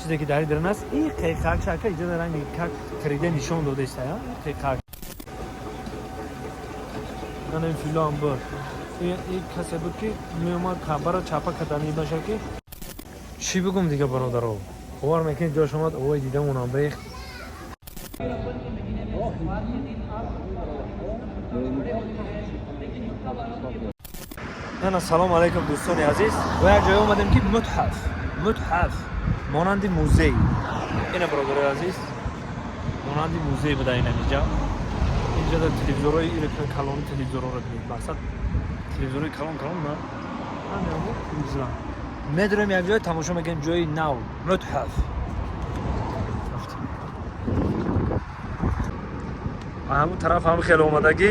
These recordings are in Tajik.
Чизе ки дар ин аст, ин қиқак шака иҷо ранги как 3D нишон дода иста, қиқак. Ана ин фило ҳам буд. Ин касе буд, ки меомад, каъбаро чапа карда мебаша, ки чӣ бигум дига, бародаро, бовар мекунед, ҷош омад, овои дидамонам рехт. Ана, салому алайкум, дӯстони азиз. Ба як ҷое омадем, ки мутҳаф, мутҳаф монанди музей. Ина, бародарои азиз, монанди музей буда. Ина инҷа, инҷа дар телевизорҳои калони, телевизорҳоро бинед. Мақсад, телевизорҳои калон калон на телевизора. Медурем, як ҷое тамошо мекунем, ҷои нав, мутҳаф. Ҳамун тараф ҳам хеле омадагӣ,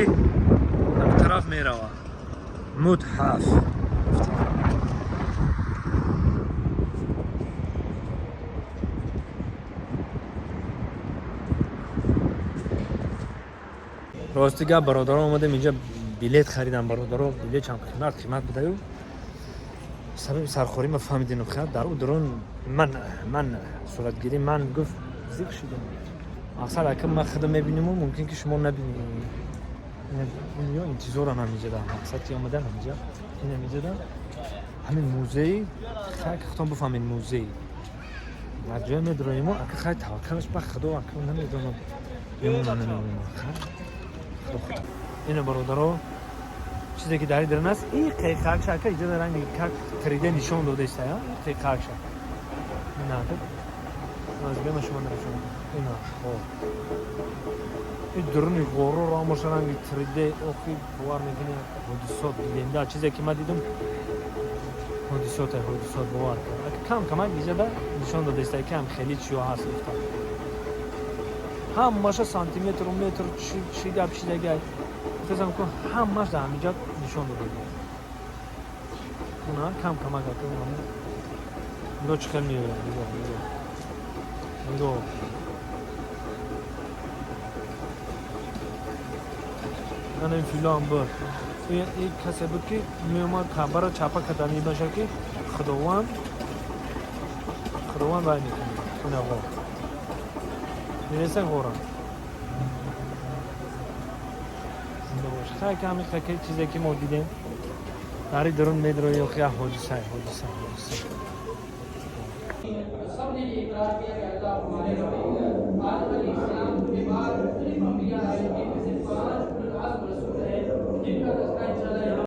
ҳамун тараф мерава мутҳаф. Рости гап, бародаро, омадем инҷа, билет харидам, бародаро. Билет чанд қимат қимат будаю, сабаби сархорӣ ма фаҳмидем. Дар ӯ дурун ман суратгирӣ ман гуфт, зиқ шудам. Мақсад, ака, ман худам мебиниму мумкин ки шумо набинед. Ё интизорам ҳамиҷада, мақсад ки омадан ҳамиҷа, ин ҳамиҷада, ҳамин музей. Хай, худтон бифаҳмед, музей дар ҷое медуроему, ака. Хай, таваккалаш ба Худо, ака, намедонам, мемонам, намемонам. Ина, бародаро, чизе ки дар ин аст, ин қиқакша, ака, иҷо ранги как 3D нишон дода иста, қиқакша. Ина азбема шумо нишон. Ина ин дуруни ғорро ҳамаша ранги 3D. Охи, бовар мекунӣ, ҳодисот дидем. Чизе ки ман дидам, ҳодисоте, ҳодисот, бовар кун. Кам камак иҷода нишон дода иста, ки ҳам хеле чиё ҳаст. Гуфтам, ҳамаша сантиметру метр, чӣ гап шидагай, хезам кун, ҳамаш дар ҳамиҷа нишон дода. Уна кам камак, ака, нигоҳ, чӣ хел меояд. Нигоҳ, нигоҳ, нигоҳ. Ана ин фило ҳам буд. Ин касе буд, ки меомад, каъбаро чапа карда мебаша, ки Худованд, Худованд вай мекунад. Ина ғор мереса, ғора зинда бош. Хай, ками хаки чизе ки мо дидем, дари дурун медрои, охи, як ҳодиса, ҳодиса, ҳодиса. सबने ये इकरार किया कि अल्लाह हमारे रब है। आदम अलैहिस्सलाम के बाद मुख्तलिफ अंबिया आए, जिनमें से 5 उलुल अज़्म रसूल हैं, जिनका तज़किरा इंशाअल्लाह यहाँ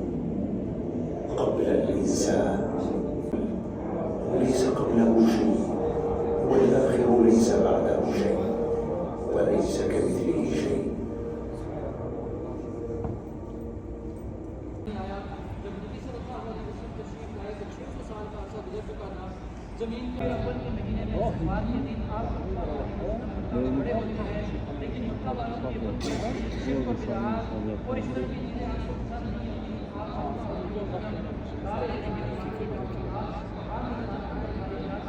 قبل الإنسان وليس قبله شيء، والآخر ليس بعده شيء، وليس كمثله شيء. आया। जब नबी सल्लल्लाहु अलैहि वसल्लम तशरीफ लाए तो 600 साल का अर्सा गुजर चुका था। जमीन के अव्वल के महीने में इतवार के दिन आप सल्लल्लाहु अलैहि वसल्लम मक्का में बड़े होते हैं, लेकिन मक्का वालों के बुत शिर्क और बिदआत और इस तरह की चीज़ें आपको पसंद नहीं थी। आप सल्लल्लाहु अलैहि वसल्लम गार आप पहाड़ में आप सल्लल्लाहु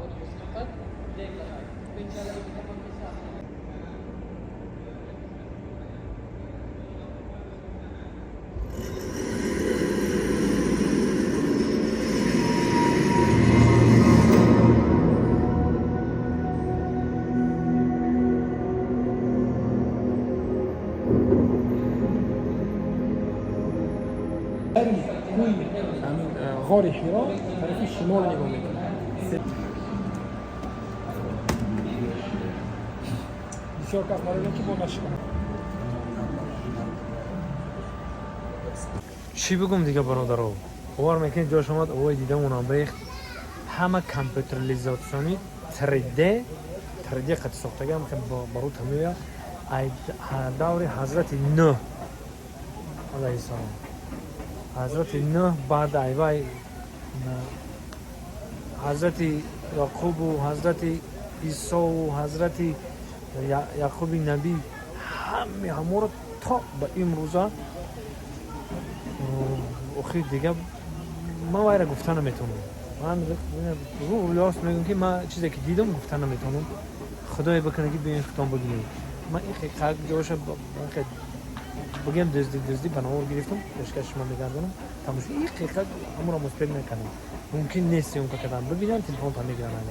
अलैहि वसल्लम पर लेकर आए। तो इंशाअल्लाह ये मुकम्मल किस्सा Дари кӯи ҳамин ғори Ҳиро тарафи шимол нигоҳ мекунад. Бисёр кас барои ки бо нашиканад. Чӣ бигум дига, бародаро, бовар мекунед, ҷош омад, овои дидамонам рехт. Ҳама компютерализатсиони 3D, 3D қати сохтагиам барута меояд. Ай даври ҳазрати Нӯҳ алайҳиссалом, ҳазрати Нӯҳ, баъд айвай ҳазрати Яқубу ҳазрати Исову ҳазрати Яқуби набӣ, ҳами ҳаморо то ба имрӯза. Охи, дига ман вайра гуфта наметавонам. Ман рост мегӯям, ки ман чизе ки дидам, гуфта наметавонам. Худое бикунад, ки биёин, худтон бибинед. Ман ин ҷоша Бигем, дуздӣ дуздӣ ба навор гирифтам, пешкаш шумо мегардонам. Тамошо и ҳақиқат ҳамонро успеть накардам. Мумкин нест съёмка кардан. Бибинам, телефонта мегирам ай.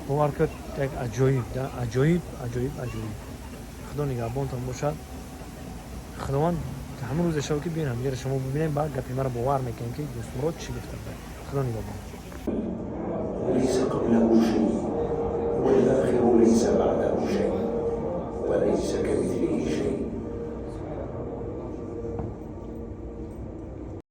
Бовар кунед, як аҷоиб да, аҷоиб, аҷоиб, аҷоиб. Худо нигаҳбонтон бошад. Худованд ҳамон рӯзе шава, ки биён ҳамдигаро шумо бибинем, баъд гапи маро бовар мекунем, ки Дӯстмурод чӣ гуфта. Худо нигаҳбон. ليس قبله شيء والآخر ليس بعده شيء وليس كمثله شيء.